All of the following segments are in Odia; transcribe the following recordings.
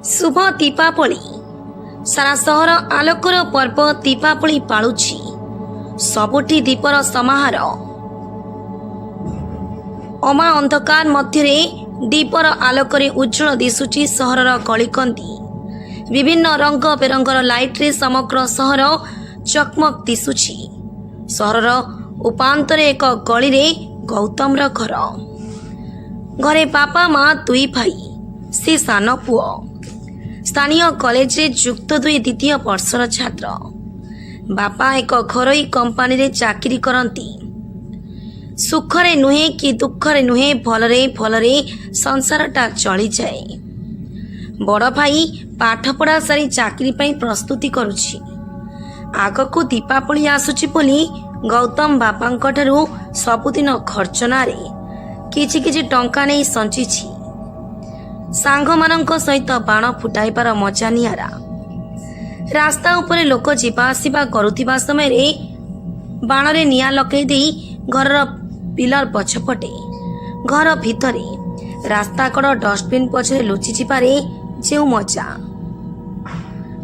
ଶୁଭ ଦୀପାବଳି। ସାରା ସହର ଆଲୋକର ପର୍ବ ଦୀପାବଳି ପାଳୁଛି। ସବୁଠି ଦୀପର ସମାହାର। ଅମା ଅନ୍ଧକାର ମଧ୍ୟରେ ଦୀପର ଆଲୋକରେ ଉଜ୍ଜଳ ଦିଶୁଛି ସହରର ଗଳିକନ୍ଦି। ବିଭିନ୍ନ ରଙ୍ଗ ବେରଙ୍ଗର ଲାଇଟ୍ରେ ସମଗ୍ର ସହର ଚକମକ ଦିଶୁଛି। ସହରର ଉପାନ୍ତରେ ଏକ ଗଳିରେ ଗୌତମର ଘର। ଘରେ ବାପା, ମା, ଦୁଇ ଭାଇ। ସେ ସାନ ପୁଅ। ସ୍ଥାନୀୟ କଲେଜରେ ଯୁକ୍ତ ଦୁଇ ଦ୍ୱିତୀୟ ବର୍ଷର ଛାତ୍ର। ବାପା ଏକ ଘରୋଇ କମ୍ପାନୀରେ ଚାକିରି କରନ୍ତି। ସୁଖରେ ନୁହେଁ କି ଦୁଃଖରେ ନୁହେଁ, ଭଲରେ ଭଲରେ ସଂସାରଟା ଚଳିଯାଏ। ବଡ଼ ଭାଇ ପାଠପଢ଼ା ସାରି ଚାକିରି ପାଇଁ ପ୍ରସ୍ତୁତି କରୁଛି। ଆଗକୁ ଦୀପାବଳି ଆସୁଛି ବୋଲି ଗୌତମ ବାପାଙ୍କଠାରୁ ସବୁଦିନ ଖର୍ଚ୍ଚ ନାଁରେ କିଛି କିଛି ଟଙ୍କା ନେଇ ସଞ୍ଚିଛି। ସାଙ୍ଗମାନଙ୍କ ସହିତ ବାଣ ଫୁଟାଇବାର ମଜା ନିଆରା। ରାସ୍ତା ଉପରେ ଲୋକ ଯିବା ଆସିବା କରୁଥିବା ସମୟରେ ବାଣରେ ନିଆଁ ଲଗାଇ ଦେଇ ଘରର ପିଲର ପଛପଟେ, ଘର ଭିତରେ, ରାସ୍ତା କଡ଼ ଡଷ୍ଟବିନ୍ ପଛରେ ଲୁଚିଯିବାରେ ଯେଉଁ ମଜା!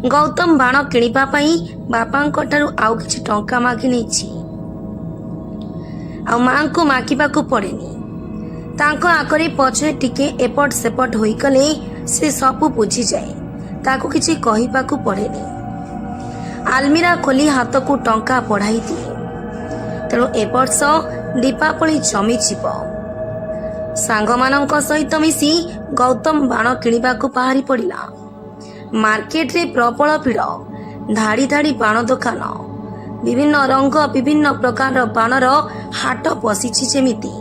ଗୌତମ ବାଣ କିଣିବା ପାଇଁ ବାପାଙ୍କଠାରୁ ଆଉ କିଛି ଟଙ୍କା ମାଗି ନେଇଛି। ଆଉ ମାଙ୍କୁ ମାଗିବାକୁ ପଡ଼େନି। ତାଙ୍କ ଆଗରେ ପଛରେ ଟିକେ ଏପଟ ସେପଟ ହୋଇଗଲେ ସେ ସବୁ ବୁଝିଯାଏ। ତାକୁ କିଛି କହିବାକୁ ପଡ଼େନି। ଆଲମିରା ଖୋଲି ହାତକୁ ଟଙ୍କା ବଢ଼ାଇ ଦିଏ। ତେଣୁ ଏ ବର୍ଷ ଦୀପାବଳି ଜମିଯିବ। ସାଙ୍ଗମାନଙ୍କ ସହିତ ମିଶି ଗୌତମ ବାଣ କିଣିବାକୁ ବାହାରି ପଡ଼ିଲା। ମାର୍କେଟରେ ପ୍ରବଳ ଭିଡ଼। ଧାଡ଼ି ଧାଡ଼ି ବାଣ ଦୋକାନ। ବିଭିନ୍ନ ରଙ୍ଗ, ବିଭିନ୍ନ ପ୍ରକାରର ବାଣର ହାଟ ବସିଛି ଯେମିତି।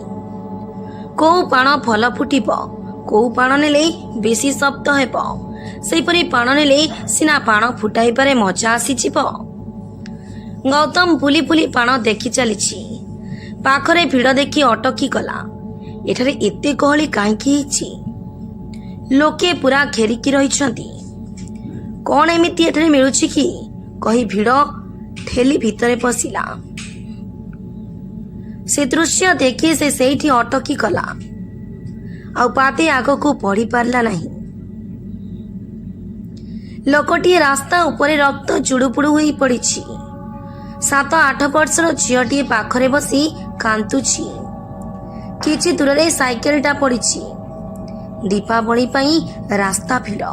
କୋଉ ବାଣ ଭଲ ଫୁଟିବ, କୋଉ ବାଣ ନେଲେ ବେଶୀ ଶବ୍ଦ ହେବ, ସେହିପରି ବାଣ ନେଲେ ସିନା ବାଣ ଫୁଟାଇବାରେ ମଜା ଆସିଯିବ। ଗୌତମ ବୁଲି ବୁଲି ବାଣ ଦେଖି ଚାଲିଛି। ପାଖରେ ଭିଡ଼ ଦେଖି ଅଟକି ଗଲା। ଏଠାରେ ଏତେ ଗହଳି କାହିଁକି ହେଇଛି? ଲୋକେ ପୁରା ଘେରିକି ରହିଛନ୍ତି। କଣ ଏମିତି ଏଠାରେ ମିଳୁଛି କି, କହି ଭିଡ଼ ଠେଲି ଭିତରେ ପଶିଲା। ସେ ଦୃଶ୍ୟ ଦେଖି ସେ ସେଇଠି ଅଟକି ଗଲା। ଆଉ ପାଦେ ଆଗକୁ ବଢ଼ି ପାରିଲା ନାହିଁ। ଲୋକଟିଏ ରାସ୍ତା ଉପରେ ରକ୍ତ ଜୁଡୁବୁଡୁ ହୋଇ ପଡ଼ିଛି। 7-8 ବର୍ଷର ଝିଅଟିଏ ପାଖରେ ବସି କାନ୍ଦୁଛି। କିଛି ଦୂରରେ ସାଇକେଲଟା ପଡ଼ିଛି। ଦୀପାବଳି ପାଇଁ ରାସ୍ତା ଭିଡ଼।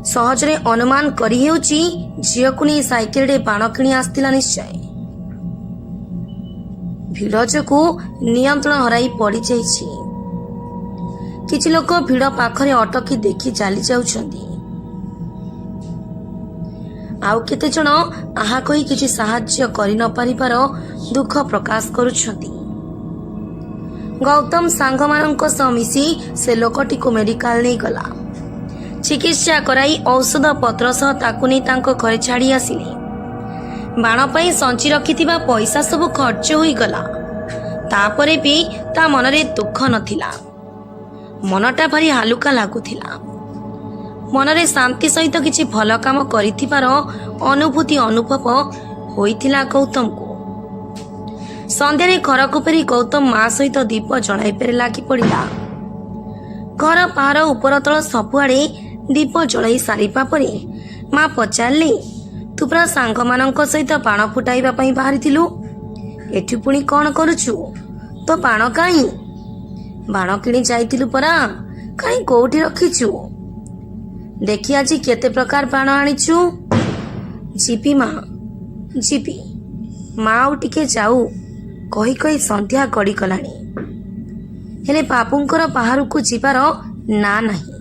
ସହଜରେ ଅନୁମାନ କରିହେଉଛି, ଝିଅକୁ ନେଇ ସାଇକେଲରେ ବାଣ କିଣି ଆସିଥିଲା ନିଶ୍ଚୟ। ଭିଡ଼ ଯୋଗୁଁ ନିୟନ୍ତ୍ରଣ ହରାଇ ପଡ଼ିଯାଇଛି। କିଛି ଲୋକ ଭିଡ଼ ପାଖରେ ଅଟକି ଦେଖି ଚାଲି ଯାଉଛନ୍ତି। ଆଉ କେତେଜଣ ଆହା କହି କିଛି ସାହାଯ୍ୟ କରି ନ ପାରିବାର ଦୁଃଖ ପ୍ରକାଶ କରୁଛନ୍ତି। ଗୌତମ ସାଙ୍ଗମାନଙ୍କ ସହ ମିଶି ସେ ଲୋକଟିକୁ ମେଡିକାଲ ନେଇଗଲା। ଚିକିତ୍ସା କରାଇ ଔଷଧ ପତ୍ର ସହ ତାକୁ ନେଇ ତାଙ୍କ ଘରେ ଛାଡ଼ି ଆସିଲେ। ବାଣ ପାଇଁ ସଞ୍ଚି ରଖିଥିବା ପଇସା ସବୁ ଖର୍ଚ୍ଚ ହୋଇଗଲା। ତାପରେ ବି ତା ମନରେ ଦୁଃଖ ନଥିଲା। ମନଟା ଭାରି ହାଲୁକା ଲାଗୁଥିଲା। ମନରେ ଶାନ୍ତି ସହିତ କିଛି ଭଲ କାମ କରିଥିବାର ଅନୁଭୂତି ଅନୁଭବ ହୋଇଥିଲା ଗୌତମକୁ। ସନ୍ଧ୍ୟାରେ ଘରକୁ ଫେରି ଗୌତମ ମା ସହିତ ଦୀପ ଜଳାଇବାରେ ଲାଗି ପଡ଼ିଲା। ଘର ବାହାର, ଉପର ତଳ ସବୁଆଡ଼େ ଦୀପ ଜଳାଇ ସାରିବା ପରେ ମା ପଚାରିଲେ, "ତୁ ପରା ସାଙ୍ଗମାନଙ୍କ ସହିତ ବାଣ ଫୁଟାଇବା ପାଇଁ ବାହାରିଥିଲୁ, ଏଠି ପୁଣି କ'ଣ କରୁଛୁ? ତୋ ବାଣ କାହିଁ? ବାଣ କିଣି ଯାଇଥିଲୁ ପରା, କାହିଁ, କୋଉଠି ରଖିଛୁ? ଦେଖି, ଆଜି କେତେ ପ୍ରକାର ବାଣ ଆଣିଛୁ।" "ଯିବି ମା, ଯିବି ମା, ଆଉ ଟିକେ ଯାଉ।" କହି କହି ସନ୍ଧ୍ୟା ଗଡ଼ିଗଲାଣି। ହେଲେ ବାବୁଙ୍କର ବାହାରକୁ ଯିବାର ନାଁ ନାହିଁ।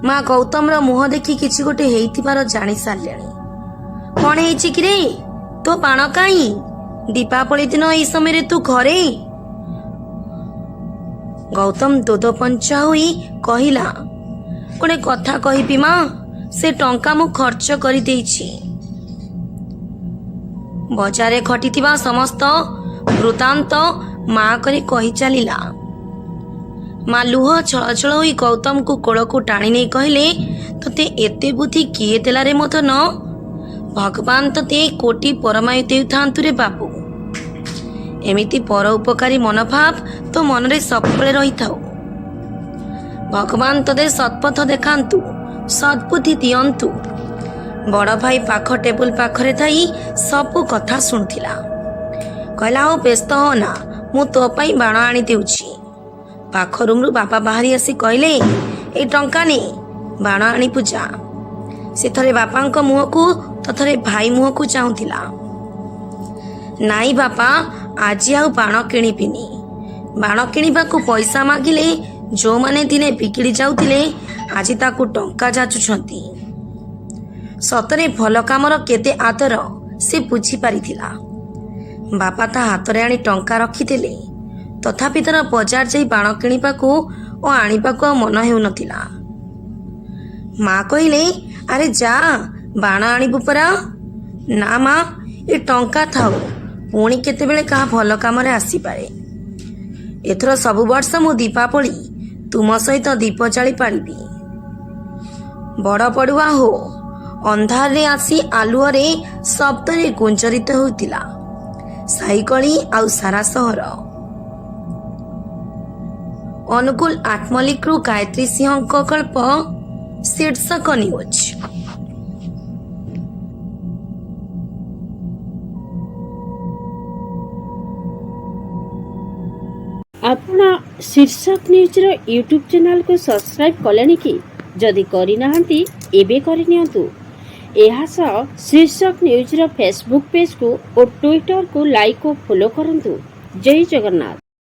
ମା ଗୌତମର ମୁହଁ ଦେଖି କିଛି ଗୋଟେ ହେଇଥିବାର ଜାଣି ସାରିଲେଣି। "କଣ ହେଇଛି କିରେ? ତୋ ବାଣ କାହିଁ? ଦୀପାବଳି ଦିନ ଏଇ ସମୟରେ ତୁ ଘରେ?" ଗୌତମ ଦୋଦପଞ୍ଚା ହୋଇ କହିଲା, "ଗୋଟେ କଥା କହିବି ମା, ସେ ଟଙ୍କା ମୁଁ ଖର୍ଚ୍ଚ କରିଦେଇଛି।" ବଜାରରେ ଘଟିଥିବା ସମସ୍ତ ବୃତ୍ତାନ୍ତ ମା କରି କହି ଚାଲିଲା। ମା ଲୁହ ଛଳଛଳ ହୋଇ ଗୌତମକୁ କୋଳକୁ ଟାଣି ନେଇ କହିଲେ, "ତୋତେ ଏତେ ବୁଦ୍ଧି କିଏ ଦେଲାରେ ମୋ ଧନ? ଭଗବାନ ତୋତେ କୋଟି ପରମାୟୁ ଦେଉଥାନ୍ତୁ ରେ ବାବୁ। ଏମିତି ପର ଉପକାରୀ ମନୋଭାବ ତୋ ମନରେ ସବୁବେଳେ ରହିଥାଉ।" ଭଗବାନ ତୋତେ ସତ୍ପଥ ଦେଖାନ୍ତୁ, ସଦ୍ବୁଦ୍ଧି ଦିଅନ୍ତୁ। ବଡ଼ ଭାଇ ପାଖ ଟେବୁଲ ପାଖରେ ଥାଇ ସବୁ କଥା ଶୁଣୁଥିଲା। କହିଲା, ଆଉ ବ୍ୟସ୍ତ ହୋ ନା, ମୁଁ ତୋ ପାଇଁ ବାଣ ଆଣି ଦେଉଛି। ପାଖ ରୁମ୍ରୁ ବାପା ବାହାରି ଆସି କହିଲେ, ଏଇ ଟଙ୍କା ନେ, ବାଣ ଆଣି ପୂଜା। ସେ ଥରେ ବାପାଙ୍କ ମୁହଁକୁ ତ ଥରେ ଭାଇ ମୁହଁକୁ ଚାହୁଁଥିଲା। ନାଇଁ ବାପା, ଆଜି ଆଉ ବାଣ କିଣିବିନି। ବାଣ କିଣିବାକୁ ପଇସା ମାଗିଲେ ଯେଉଁମାନେ ଦିନେ ବିଗିଡ଼ି ଯାଉଥିଲେ, ଆଜି ତାକୁ ଟଙ୍କା ଯାଚୁଛନ୍ତି। ସତରେ ଭଲ କାମର କେତେ ଆଦର ସେ ବୁଝିପାରିଥିଲା। ବାପା ତା ହାତରେ ଆଣି ଟଙ୍କା ରଖିଦେଲେ। ତଥାପି ତାର ବଜାର ଯାଇ ବାଣ କିଣିବାକୁ ଓ ଆଣିବାକୁ ଆଉ ମନ ହେଉନଥିଲା। ମା କହିଲେ, ଆରେ ଯା, ବାଣ ଆଣିବୁ ପରା। ନା ମା, ଏ ଟଙ୍କା ଥାଉ, ପୁଣି କେତେବେଳେ କାହା ଭଲ କାମରେ ଆସିପାରେ। ଏଥର ସବୁ ବର୍ଷ ମୁଁ ଦୀପାବଳି ତୁମ ସହିତ ଦୀପ ଜାଳି ପାରିବି। ବଡ଼ ବଡ଼ୁଆ ହୋ ଅନ୍ଧାରରେ ଆସି ଆଲୁଅରେ ଶବ୍ଦରେ ଗୁଞ୍ଜରିତ ହେଉଥିଲା ସାଇକଳି ଆଉ ସାରା ସହର। ଅନୁଗୁଳ ଆଠମଲ୍ଲିକରୁ ଗାୟତ୍ରୀ ସିଂହଙ୍କ ଗଳ୍ପ, ଶୀର୍ଷକ ନ୍ୟୁଜ୍। ଆପଣ ଶୀର୍ଷକ ନ୍ୟୁଜ୍ର ୟୁଟ୍ୟୁବ୍ ଚ୍ୟାନେଲକୁ ସବସ୍କ୍ରାଇବ୍ କଲେଣି କି? ଯଦି କରିନାହାନ୍ତି, ଏବେ କରିନିଅନ୍ତୁ। ଏହା ସହ ଶୀର୍ଷକ ନ୍ୟୁଜ୍ର ଫେସବୁକ୍ ପେଜ୍କୁ ଓ ଟ୍ୱିଟରକୁ ଲାଇକ୍ ଓ ଫଲୋ କରନ୍ତୁ। ଜୟ ଜଗନ୍ନାଥ।